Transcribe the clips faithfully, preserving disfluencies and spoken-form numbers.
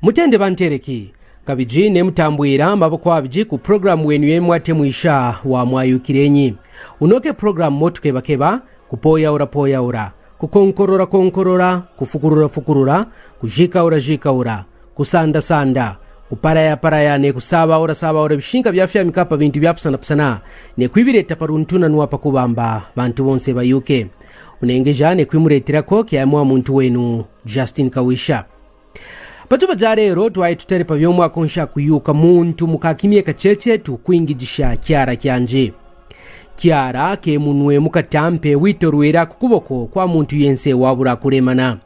Mutende bantereki, kabiji nemutambwira maboko abiji ku program wenu yemwatemwisha wa mwayukirenyi. Unoke program motukebakeba, kupoyaura poyaura, kukonkorora konkorora, kufukurura fukurura, kujikaura jikaura, kusanda sanda, kuparaya paraya ne kusabaura sabaura bishinka byafyamika pa bintu byapusana pusana, ne kwibireta paruntunanwa pakubamba bantu bonse bayuke. Unengeja ne kwimuretirako kiyamwa muntu wenu Justin Kawisha. Patuba ja rero twaye tutare pa byomwakonsha kuyuka muntu mukakimyeka cheche tukwingijisha kyara kyanji. Kyara ke munwe mukatampe witorwera kukuboko kwa muntu yense wabura kuremana.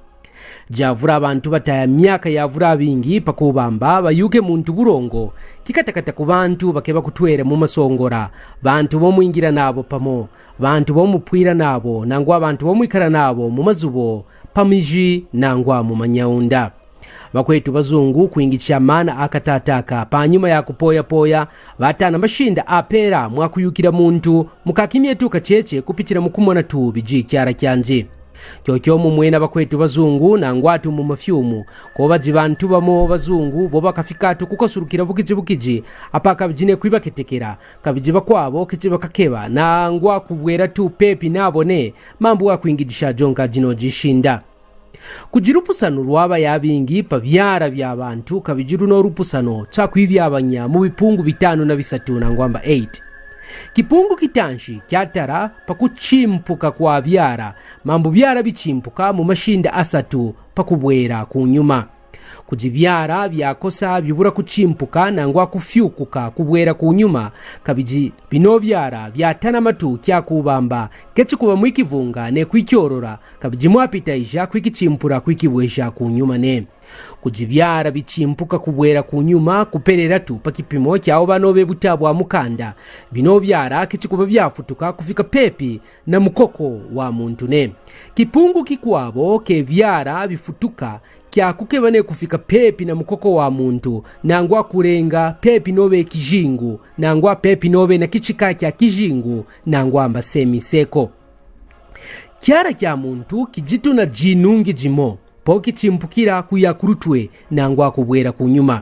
Javura abantu bataya myaka yavura bingi pakubamba bayuke muntu burongo, kikatakata ku bantu bakeba kutwera mu masongora, bantu bomwingira nabo pamo, bantu bomupwira nabo nangwa bantu bomwikara nabo mu mazubo, pamiji nangwa mu manyaunda. Bakwetu bazungu kwingicha mana akatataka panyuma ya kupoya poya, batana mashinda apera mwakuyukira muntu mukakimyetu kacheche kupitira mukumona tu biji kyara kyanji. Kyokyo mumwena bakwetu bazungu nangwatu mu mafyumu, kobaji bantu bamo bazungu bo bakafikatu kukasurukira bukiji bukiji, apa kabijine kwibaketekera, kabiji bakwabo kiti bakakeba nangwa kubwera tu pepi nabo ne, mambu wakwingijisha jonka jino jishinda. Kuji rupusano rwaba yabingi pa byara bya bantu, kabiji runo rupusano chakwibyabanya mu bipungu bitanu na bisatu nangwamba eight. Kipungu kitanshi kyatara pa kuchimpuka kwa byara, mambu byara bichimpuka mu mashinda asatu pa kubwera ku nyuma. Kuji byara byakosa bibura kuchimpuka nangwa kufyukuka kubwera ku nyuma, kabiji bino byara byatanamatu kyakubamba kechikuba mwikivunga ne kwikyorora, kabiji mwapitaija kwikichimpura kwikibweja ku nyuma ne. Kuji byara bichimpuka kubwera ku nyuma kupereratu pa kipimo kyao banobe buta bwa mukanda, bino byara kechikuba byafutuka kufika pepi na mukoko wa muntu ne. Kipungu kikwabo ke byara bifutuka kyakukeba ne kufika pepi na mukoko wa muntu, nangwa kurenga pepi nobe kijingu, nangwa pepi nobe na kichika kya kijingu, nangwa mba semiseko. Kyara kya muntu kijituna jinungi jimo, po kichimpukira kuya kurutwe, nangwa kubwera ku nyuma.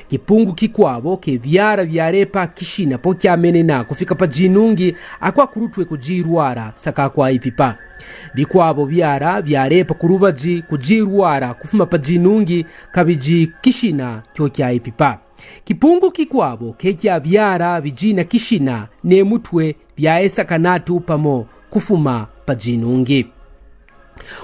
Kipungu kikwabo ke byara byarepa kishina po kyamenena kufika pa jinungi, akwa kurutwe kujirwara saka kwa ipipa. Bikwabo byara byarepa kurubaji kujirwara kufuma pa jinungi, kabiji kishina kyo kya ipipa. Kipungu kikwabo ke kya byara bijina kishina ne mutwe byaesakanatu pamo kufuma pa jinungi.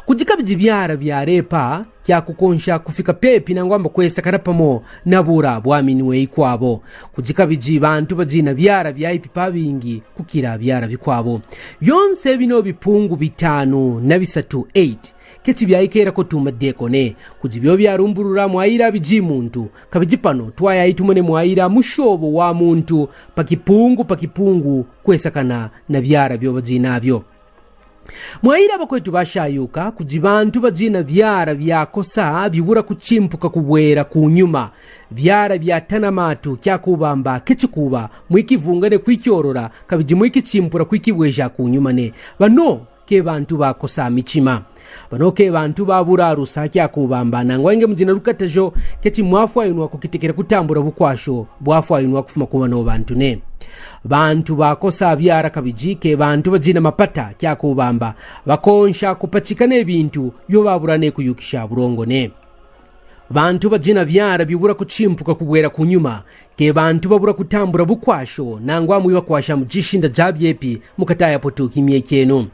Kuji kabiji byara byarepa kyakukonsha kufika pepi nangwa mba kwesakana pamo na bura bwa minwe ikwabo. Kuji kabiji bantu bajina byara bya ipipa bingi kukira byara bikwabo. Byonse bino bipungu bitanu na bisatu, eight, keti byaikera ko tuma deko ne. Kuji byo byarumburura mwaira biji muntu, kabiji pano twayaitumane mwaira mushobo wa muntu pa kipungu pa kipungu kwesakana na byara byo bajinabyo. Mwaira bakwetu bashayuka, kuji bantu bajina byara byakosa bibura kuchimpuka kubwera ku nyuma. Byara byatanamatu kyakubamba kechikuba mwikivunga ne kwikyorora, kabiji mwikichimpura kwikibweja ku nyuma ne. Bano ke bantu bakosa michima. Bano ke bantu babura rusa kyakubamba, nangwa inge mujina rukatajo, keti mwafwayunwa kukitekera kutambura bukwasho bwafwayunwa kufuma ku bano bantu ne. Bantu bakosa byara kabiji ke bantu bajina mapata kyakubamba, bakonsha kupachika ne bintu byo babura ne kuyukisha burongo ne. Bantu bajina byara bibura kuchimpuka kubwera ku nyuma, ke bantu babura kutambura bukwasho, nangwa mwibakwasha mu jishinda jabyepi mukataya potuki myekyenu.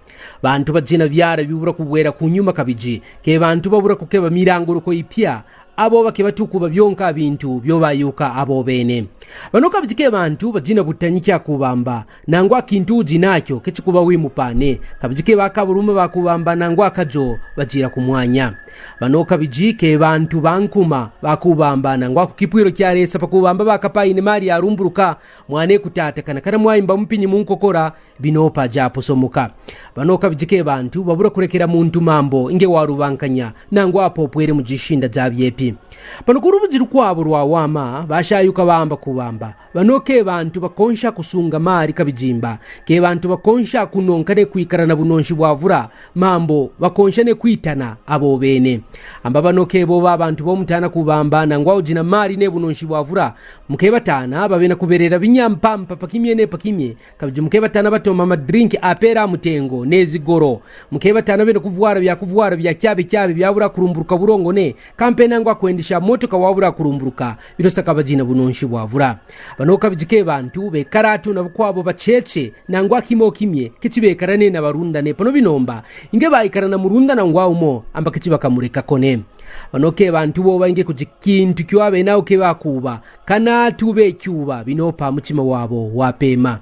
Bantu bajina byara bibura kubwera ku nyuma kabiji, ke bantu babura kukeba miranguruko ipya, abo bakeba tukuba byonka bintu byo bayuka abo bene. Bano kabiji ke bantu bajina butanyi kyakubamba, nangwa kintu ujinakyo kechikuba wimupane, kabiji ke bakaburuma bakubamba nangwa kajo bajira ku mwanya. Bano kabiji ke bantu bankuma bakubamba nangwa ku kipwiro kya resa pakubamba bakapaine mari yarumburuka, mwane kutatakana kana mwaimba mupinyi munkokora, binopa japosomuka. Bano kabiji ke bantu babura kurekera muntu mambo inge warubankanya, nangwa apopwere mu jishinda jabyepi. Pano ku rubiji rukwabo rwa wama, bashayuka bamba kubamba. Bano ke bantu bakonsha kusunga mari kabijimba, ke bantu bakonsha kunonka ne kwikara na bunonshi bwa vura, mambo bakonsha ne kwitana abo bene. Amba bano ke bo ba bantu bo mutana kubamba, nangwa ujina mari ne bunonshi bwa vura, muke batana babe na kuberera binyampampa pakimye ne pakimye, kabiji muke batana batoma madrink apera mutengo ne zigoro. Muke batana bena kuvwara bya kuvwara bya kyabe kyabe bya bura kurumburuka burongo ne, kampe nangwa kwendesha motoka wa bura kurumburuka, bino saka bajina bunonshi bwa vura. Bano kabiji ke bantu bekara tu na bukwabo bachece, nangwa kimo kimye, keci bekara ne na barundane, pano binomba, inge baikara na murunda nangwa umo, amba keci bakamureka kone. Bano ke bantu bo bainge kuji kintu kyo abe nao ke bakuba, kana tu be kyuba, bino pa mutima wabo wapema.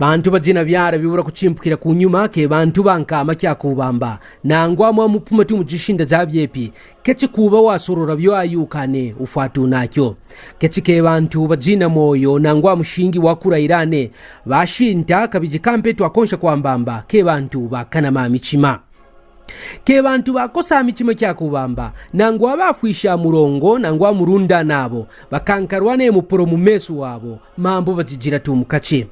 Bantu bajina byara bibura kuchimpukira ku nyuma, ke bantu bankama kyakubamba, nangwa mwa mupuma tu mu jishinda jabyepi, keci kuba wasorora byo ayukane ufwatu nakyo. Keci ke bantu bajina moyo, nangwa mushingi wakurairane, bashinta kabiji kampe twakonsha kwambamba, ke bantu bakanama michima. Ke bantu bakosa michima kyakubamba, nangwa bafwisha murongo, nangwa murunda nabo, bakankarwa ne mupuro mu meso wabo, mambo bajijira tu mukachi.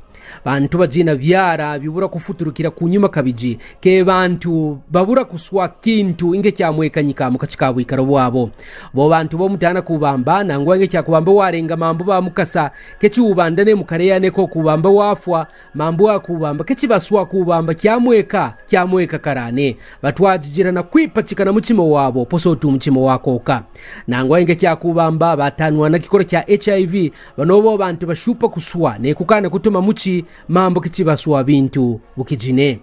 Bantu bajina byara bibura kufuturukira ku nyuma kabiji, ke bantu babura kuswa kintu inge kyamwekanyika mukachi ka bwikaro bwabo. Bo bantu bo mutana kubamba, nangwa inge kyakubamba warenga mambo bamukasa, keci ubanda ne mukareya ne ko kubamba wafwa, mambo akubamba, keci baswa kubamba kyamweka, kyamweka karane. Batwajijira na kwipachika na muchima wabo, poso tu muchima wakoka. Nangwa inge kyakubamba, batanwa na kikoro kya H I V, bano bo bantu bashupa kuswa, ne kukana kutuma muchi, mambo keci baswa bintu bukijine.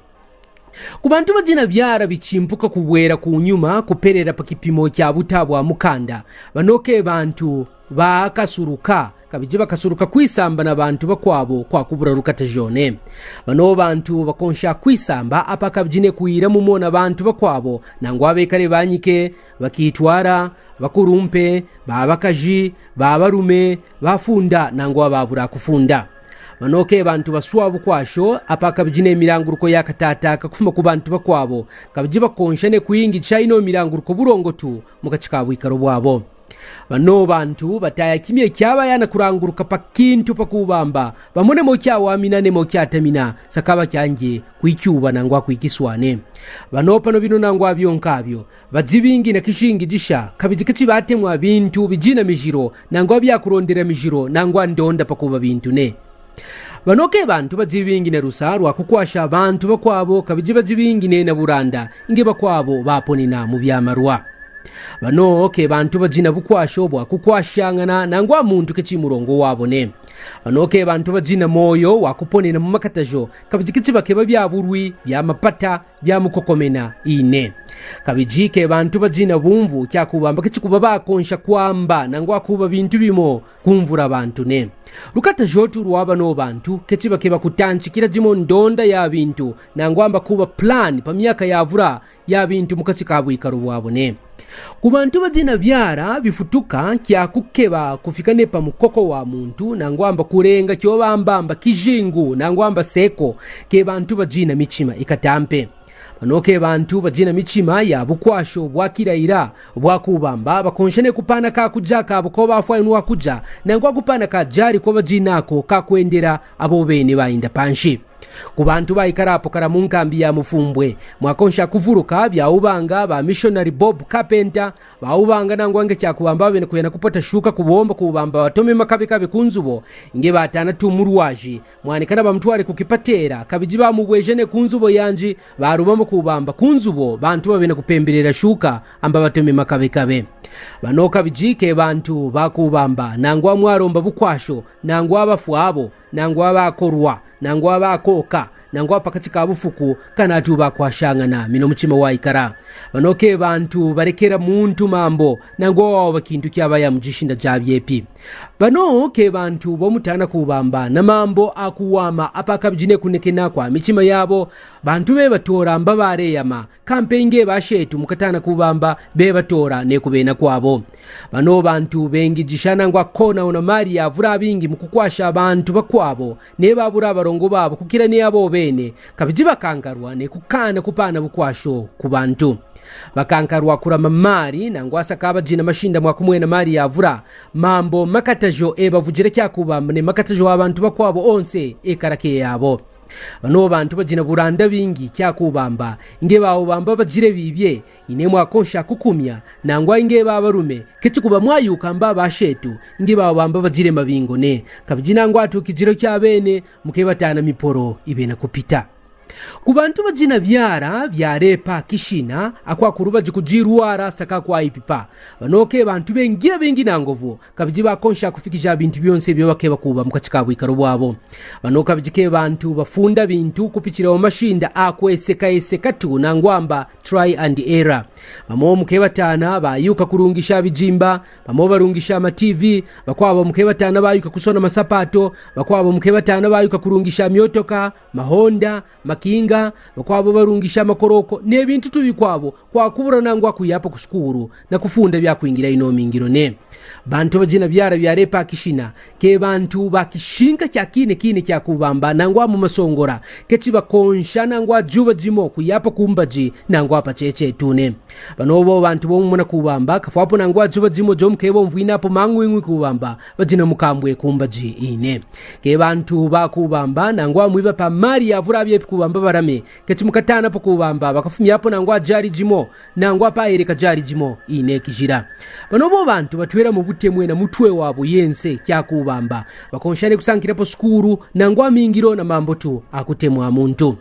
Ku bantu bajina byara bichimpuka kubwera ku nyuma, kuperera pa kipimo kya buta bwa mukanda, bano ke bantu bakasuruka, kabiji bakasuruka kwisamba na bantu bakwabo kwa kubura rukata jone. Bano bantu bakonsha kwisamba apa kabijine kwira mumo na bantu bakwabo, nangwa bekare banyike, bakitwara, bakurumpe, babakaji, babarume, bafunda, nangwa babura kufunda. Bano ke bantu baswa bukwasho, apa kabijine miranguruko yakatata kakufuma ku bantu bakwabo, kabiji bakonsha ne kwingi chaino miranguruko burongo tu, mukachi ka bwikaro bwabo. Bano bantu bataya kimye kyabayana kuranguruka pa kintu pa kubamba, bamonemo kyawamina nemo kyatamina, sakaba kyange kwikyuba nangwa kwikiswane. Bano pano bino nangwa byonkabyo, bajibingi na kishingi jisha, kabiji keci batemwa bintu bijina mijiro, nangwa byakurondera mijiro, nangwa ndonda pa kuba bintu ne. Bano ke bantu bajibingine rusa rwa kukwasha bantu bakwabo, kabiji bajibingine na buranda, inge bakwabo baponina mu byamarwa. Bano ke bantu bajina bukwasho bwa kukwashangana, nangwa muntu keci murongo wabo ne. Bano ke bantu bajina moyo wa kuponina mu makatajo, kabiji keci bakeba bya burwi, bya mapata, bya mukokomena ine. Kabiji ke bantu bajina bumvu kyakubamba keci kuba bakonsha kwamba, nangwa kuba bintu bimo kumvura bantu ne. Rukata jotu rwa bano bantu, keci bakeba kutanchikira jimo ndonda ya bintu, nangwa amba kuba plan pa myaka yavura ya bintu mukachi ka bwikaro bwabo ne. Ku bantu bajina byara bifutuka kya kukeba kufika ne pa mukoko wa muntu, nangwa amba kurenga kyo bamba amba kijingu, nangwa amba seko, ke bantu bajina michima ikatampe. Bano ke bantu bajina michima ya bukwasho bwa kiraira, bwa kubamba, bakonsha ne kupana ka kuja kabo ko bafwayo nwa kuja, nangwa kupana ka jari ko bajinako ka kwendera abo bene bayinda panshi. Ku bantu baikara apo kara mu nkambi ya Mufumbwe, mwakonsha kuvuruka bya ubanga ba missionary Bob Carpenter, ba ubanga nangwa nge kyakubamba babene kuyana kupota shuka kubomba kubamba batome makabekabe ku nzubo, nge batana tu murwaji, mwanikana bamutware ku kipatera, kabiji bamubwejene ku nzubo yanji, barubamo kubamba ku nzubo, bantu babene kupemberera shuka, amba batome makabekabe. Bano kabiji ke bantu bakubamba, nangwa mwaromba bukwasho, nangwa abafu abo, nangwa abakorwa, nangwa abakoka, nangwa pakachi ka bufuku, kanatu bakwashangana, mino muchima waikara. Bano ke bantu barekera muntu mambo, nangwa wao bakintu kyabaya mu jishinda jabyepi. Bano ke bantu bo mutana kubamba, na mambo akuwama apa kabijine kunekena kwa michima yabo, bantu be batora mba bareyama, kampe inge bashetu mukatana kubamba be batora ne kubena kwabo. Bano bantu bengijisha nangwa kona ona mari yavura bingi mu kukwasha abantu bakwabo, ne babura abarongo babo kukira ne abo bene, kabiji bakangarwa ne kukana kupana bukwasho ku bantu. Bakankarwa kurama mari, nangwa saka bajina mashinda mwakumwena mari yavura, mambo makatajo ebavugira kyakubamba ne makatajo abantu bakwabo onse ekarake yabo. Bano bantu bajina buranda bingi kyakubamba, inge bawo bamba bajire bibye, ine mwakonsha kukumya, nangwa inge babarume, kechikuba mwayuka mba bashetu, inge bawo bamba bajire mabingo ne. Kabijina ngwa tu kijiro kya bene, muke batana miporo ibena kupita. Ku bantu bajina byara byarepa kishina, akwakuru baji kujirwara saka kwa ipipa. Banoke bantu bengira bengi na ngovu, kabiji bakonsha kufikija bintu byonse byo bakeba kuba mu kachika bwikaro bwabo. Banoka bijike bantu bafunda bintu kupichira mu mashinda akweseka eseka tu nangwamba try and error. Bamo muke batana bayuka kurungisha bijimba, bamo barungisha ama T V, bakwabo muke batana bayuka kusona masapato, bakwabo muke batana bayuka kurungisha myotoka, mahonda, makinga, bakwabo barungisha amakoroko, n'ebintu tu bikwabo, kwakubura nangwa kuyapa ku sukuru, na kufunda byakwingira ino mingiro ne. Bantu bajina byara byarepa kishina, ke bantu bakishinka kya kine kine kya kubamba, nangwa mu masongora, kechi bakonsha nangwa juba jimo kuyapa kumbaji, nangwa pacheche tune. Bano bo bantu bo mumona kubamba, kafwapo nangwa juba jimo jo mukebo mvwinapo mangwingwi kubamba, bajina mukambwe kumbaji ine. Ke bantu ba kubamba, nangwa mwiba pa mari yavura byepi kubamba barame, kechi mukatana po kubamba, bakafumyapo nangwa jari jimo, nangwa pa ereka jari jimo, ine kijira. Bano bo bantu batwera mu butemwe na mutwe wabo yense kya kubamba, bakonshane kusankira po sukuru, nangwa mingiro na mambo tu akutemwa muntu.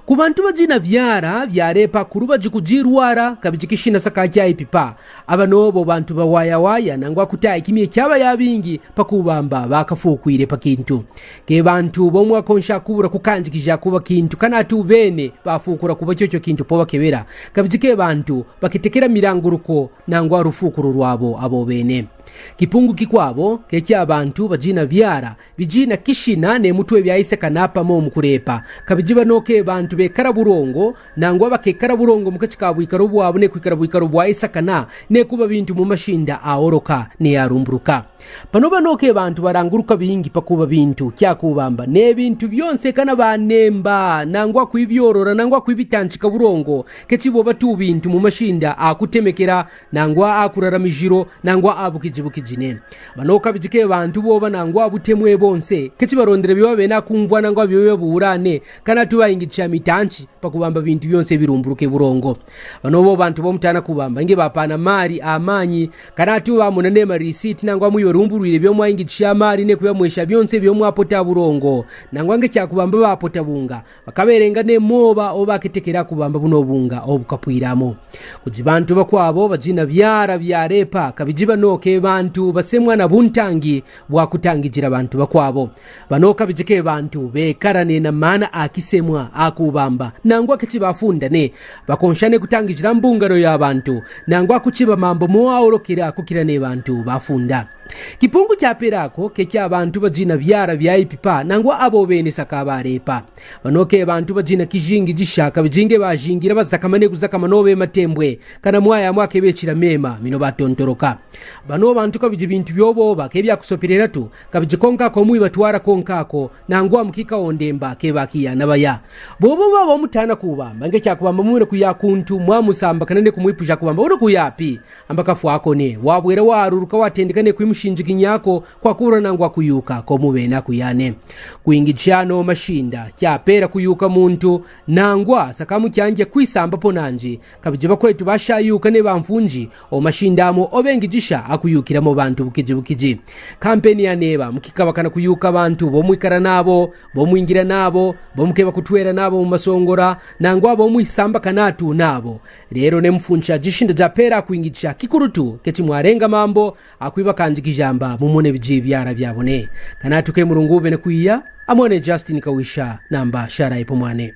Ku bantu bajina byara byarepa kuru baji kujirwara, kabiji kishina saka kya ipipa. Aba nobo bantu bawaya waya, nangwa kutaha ikimye kyaba yabingi, pa kubamba bakafukwire pa kintu. Ke bantu bo mwakonsha kubura kukanjikija kuba kintu, kanatu bene bafukura kuba kyokyo kintu po bakebera. Kabiji ke bantu bakitekera miranguruko, nangwa rufukuru rwabo abo bene. Kipungu kikwabo, ke kya bantu bajina byara, bijina kishina ne mutwe byaiseka napamo mu kurepa. Kabijiba noke bantu bekara burongo, nangwa bakekara burongo mu kachika bwikaro bwabo ne kwikara bwikaro bwa isakana, ne kuba bintu mu mashinda aoroka ne arumburuka. Pano banoke bantu baranguruka bingi pa kuba bintu, kya kubamba, ne bintu byonse kana banemba, nangwa kwibyorora, nangwa kwibitanchika burongo, kechibo batu bintu mu mashinda akutemekera, nangwa akurara mijiro, nangwa abukiji bukijine. Bano kabijike bantu boba nangwa butemwe bonse, kechi barondere byoba bena kumvwa nangwa byoba byaburane, kana tu bayingitisha mitanchi, pakubamba bintu byonse birumburuke burongo. Bano bo bantu bomutana kubamba, inge bapana mari, amanyi, kana tu bamuna nema receipt, nangwa mwiba rumburwire byomwayingitisha mari, ne kuyamwesha byonse byomwapota burongo, nangwa nge kyakubamba bapota bunga. Bakaberenga nemoba obaketekera kubamba buno bunga obukapwiramo. Kuji bantu bakwabo bajina byara byarepa, kabijiba noke bantu basemwa na buntangi bwakutangijira bantu bakwabo. Bano kabijike bantu bekarane na mana akisemwa akubamba, nangwa kechi bafundane, bakonshane kutangijira mbungano ya bantu, nangwa kuchiba mambo moaorokera kukira ne bantu bafunda. Kipungu kya pera ako, ke kya bantu bajina byara bya ipipa, nangwa abo bene saka barepa. Bano ke bantu bajina kijingi jisha, kabijinge bajingira bazakamane kuzakama nobe matembwe, kana mwaya mwake bechira mema, mino batontoroka. Bano bantu kabiji bintu byobo ba ke byakusoperera tu, kabiji konka ko mwi batwara konka ko, nangwa mukika ondemba ke bakiya nabaya. Bobo babo mutana kubamba, nge kyakubamba mwire kuya kuntu, mwamusamba kana ne kumwipuja kubamba, uri kuyapi? Amba kafwako ne, wabwera waruruka watendeka ne kwimushinjikinyako, kwakura nangwa kuyuka, ko mubena kuyane. Kwingi chano mashinda, kyapera kuyuka muntu, nangwa sakamu kyanje kwisamba ponanji, kabijaba kwetu bashayuka ne bamfunji, o mashinda amo obengijisha akuyukiramo bantu bukiji bukiji. Kampeni ya neba, mukikabakana kuyuka bantu, bomwikara nabo, bomwingira nabo, bomukeba kutwera nabo mu masongora, nangwa bomwisamba kanatu nabo. Rero ne mufuncha jishinda japera kwingicha kikuru tu, kechi mwarenga mambo, akwiba kanji kijamba, mumone biji byara byabone. Kanatu ke murungu bene kwiya, amone Justin Kawisha, namba shara ipo mwane.